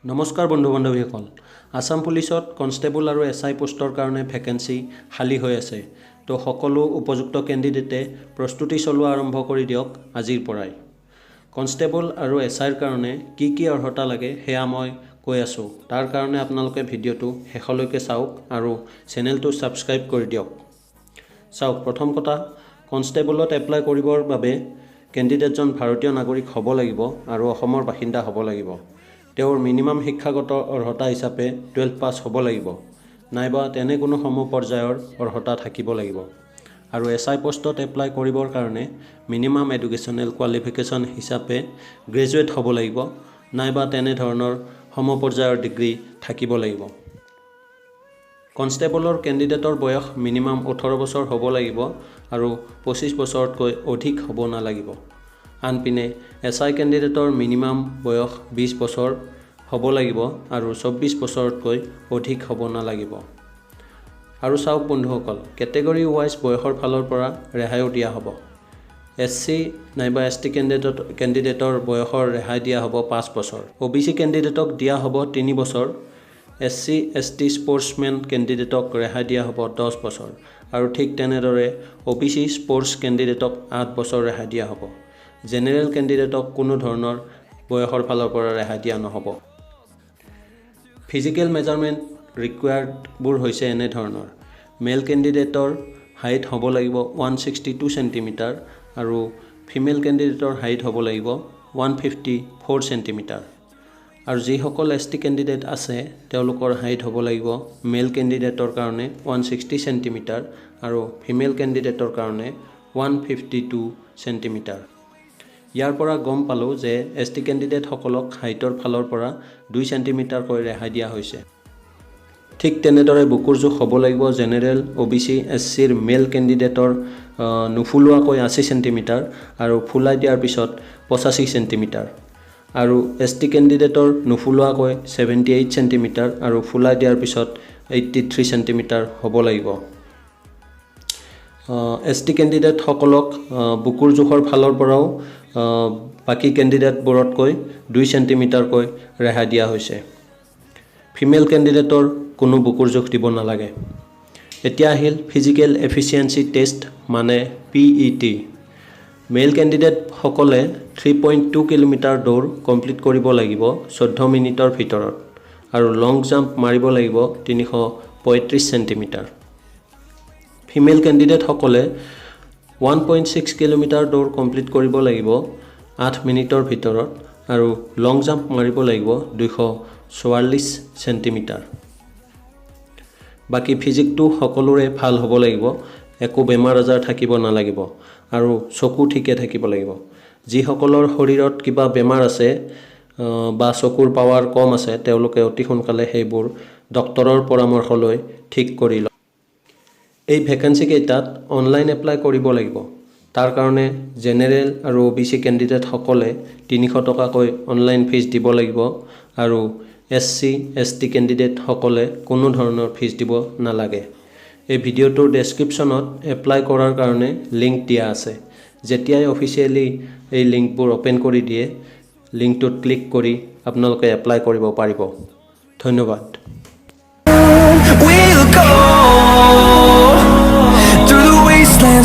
নমস্কাৰ বন্ধু বান্ধৱীসকল, আছাম পুলিচত কনষ্টেবল আৰু এছ I পোষ্টৰ কাৰণে ভেকেঞ্চি খালী হৈ আছে। তো সকলো উপযুক্ত কেণ্ডিডেটে প্ৰস্তুতি চলোৱা আৰম্ভ কৰি দিয়ক আজিৰ পৰাই। কনষ্টেবল আৰু এছ আইৰ কাৰণে কি কি অৰ্হতা লাগে, সেয়া মই কৈ আছোঁ। তাৰ কাৰণে আপোনালোকে ভিডিঅ'টো শেষলৈকে চাওক আৰু চেনেলটো ছাবস্ক্ৰাইব কৰি দিয়ক। চাওক, প্ৰথম কথা, কনষ্টেবলত এপ্লাই কৰিবৰ বাবে কেণ্ডিডেটজন ভাৰতীয় নাগৰিক হ'ব লাগিব আৰু অসমৰ বাসিন্দা হ'ব লাগিব। তেওঁৰ মিনিমাম শিক্ষাগত অৰ্হতা হিচাপে 12 পাছ হ'ব লাগিব নাইবা তেনে কোনো সমপৰ্যায়ৰ অৰ্হতা থাকিব লাগিব। আৰু এছ I পষ্টত এপ্লাই কৰিবৰ কাৰণে মিনিমাম এডুকেশ্যনেল কোৱালিফিকেশ্যন হিচাপে গ্ৰেজুৱেট হ'ব লাগিব নাইবা তেনেধৰণৰ সমপৰ্যায়ৰ ডিগ্ৰী থাকিব লাগিব। কনষ্টেবলৰ কেণ্ডিডেটৰ বয়স মিনিমাম 18 বছৰ হ'ব লাগিব আৰু 25 বছৰতকৈ অধিক হ'ব নালাগিব। আনপিনে এছ I কেণ্ডিডেটৰ মিনিমাম বয়স 20 বছৰ হ'ব লাগিব আৰু 24 বছৰতকৈ অধিক হ'ব নালাগিব। আৰু চাওক বন্ধুসকল, কেটেগৰী ৱাইজ বয়সৰ ফালৰ পৰা ৰেহাইও দিয়া হ'ব। এছ চি নাইবা এছ টি কেণ্ডিডেটৰ বয়সৰ ৰেহাই দিয়া হ'ব 5 বছৰ। অ' বি চি কেণ্ডিডেটক দিয়া হ'ব 3 বছৰ। S C, S T sportsman কেণ্ডিডেটক ৰেহাই দিয়া হ'ব 10 বছৰ আৰু ঠিক তেনেদৰে অ' বি চি স্পৰ্টছ কেণ্ডিডেটক 8 বছৰ ৰেহাই দিয়া হ'ব। জেনেৰেল কেণ্ডিডেটক কোনো ধৰণৰ বয়সৰ ফালৰ পৰা ৰেহাই দিয়া নহ'ব। ফিজিকেল মেজাৰমেণ্ট ৰিকুৱাৰ্ডবোৰ হৈছে এনেধৰণৰ। মেল কেণ্ডিডেটৰ হাইট হ'ব লাগিব 162 চেণ্টিমিটাৰ আৰু ফিমেল কেণ্ডিডেটৰ হাইট হ'ব লাগিব 154 চেণ্টিমিটাৰ। আৰু যিসকল এছ টি কেণ্ডিডেট আছে, তেওঁলোকৰ হাইট হ'ব লাগিব মেল কেণ্ডিডেটৰ কাৰণে 160 চেণ্টিমিটাৰ আৰু ফিমেল কেণ্ডিডেটৰ কাৰণে 152 চেণ্টিমিটাৰ। ইয়াৰ পৰা গম পালোঁ যে এছ টি কেণ্ডিডেটসকলক হাইটৰ ফালৰ পৰা 2 চেণ্টিমিটাৰকৈ ৰেহাই দিয়া হৈছে। ঠিক তেনেদৰে বুকুৰ জোখ হ'ব লাগিব জেনেৰেল, অ' বি চি, এছ চিৰ মেল কেণ্ডিডেটৰ নুফুলোৱাকৈ 80 চেণ্টিমিটাৰ আৰু ফুলাই দিয়াৰ পিছত 85 চেণ্টিমিটাৰ আৰু এছ টি কেণ্ডিডেটৰ নুফুলোৱাকৈ 78 চেণ্টিমিটাৰ আৰু ফুলাই দিয়াৰ পিছত 83 চেণ্টিমিটাৰ হ'ব লাগিব। এছ টি কেণ্ডিডেটসকলক বুকুৰ জোখৰ ফালৰ পৰাও বাকী কেণ্ডিডেটবোৰতকৈ 2 চেণ্টিমিটাৰকৈ ৰেহাই দিয়া হৈছে। ফিমেল কেণ্ডিডেটৰ কোনো বুকুৰ জোখ দিব নালাগে। এতিয়া আহিল ফিজিকেল এফিচিয়েঞ্চি টেষ্ট, মানে পিইটি। মেল কেণ্ডিডেটসকলে 3.2 কিলোমিটাৰ দৌৰ কমপ্লিট কৰিব লাগিব 14 মিনিটৰ ভিতৰত আৰু লং জাম্প মাৰিব লাগিব 335 চেণ্টিমিটাৰ। ফিমেল কেণ্ডিডেটসকলে 1.6 কিলোমিটাৰ দৌৰ কমপ্লিট কৰিব লাগিব 8 মিনিটৰ ভিতৰত আৰু লং জাম্প মাৰিব লাগিব 244 চেণ্টিমিটাৰ। বাকী ফিজিকটো সকলোৰে ভাল হ'ব লাগিব, একো বেমাৰ আজাৰ থাকিব নালাগিব আৰু চকু ঠিকে থাকিব লাগিব। যিসকলৰ শৰীৰত কিবা বেমাৰ আছে বা চকুৰ পাৱাৰ কম আছে, তেওঁলোকে অতি সোনকালে সেইবোৰ ডক্তৰৰ পৰামৰ্শ লৈ ঠিক কৰি লওক। এই ভেকেঞ্চি কেইটাত অনলাইন এপ্লাই কৰিব লাগিব। তাৰ কাৰণে জেনেৰেল আৰু অ' বি চি কেণ্ডিডেটসকলে 300 টকাকৈ অনলাইন ফিজ দিব লাগিব আৰু এছ চি, এছ টি কেণ্ডিডেটসকলে কোনো ধৰণৰ ফিজ দিব নালাগে। এই ভিডিঅ'টোৰ ডেছক্ৰিপশ্যনত এপ্লাই কৰাৰ কাৰণে লিংক দিয়া আছে। যেতিয়াই অফিচিয়েলি এই লিংকবোৰ অ'পেন কৰি দিয়ে, লিংকটোত ক্লিক কৰি আপোনালোকে এপ্লাই কৰিব পাৰিব। ধন্যবাদ। We'll go.